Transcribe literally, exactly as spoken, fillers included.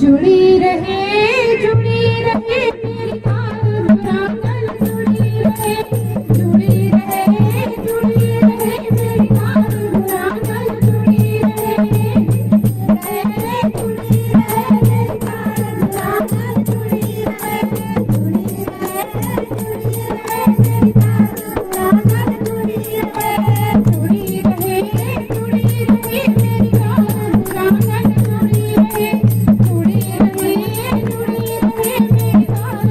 जुड़ी रहे, जुड़ी रहे मेरी तार बुरांगल, जुड़ी रहे, जुड़ी रहे, जुड़ी रहे मेरी तार बुरांगल, जुड़ी रहे, जुड़ी रहे, जुड़ी रहे मेरी तार बुरांगल, जुड़ी रहे, जुड़ी रहे, जुड़ी रहे मेरी तार बुरांगल, जुड़ी रहे, जुड़ी रहे, जुड़ी रहे मेरी तार बुरांगल, जुड़ी रहे, जुड़ी रहे, जुड़ी रहे मेरी तार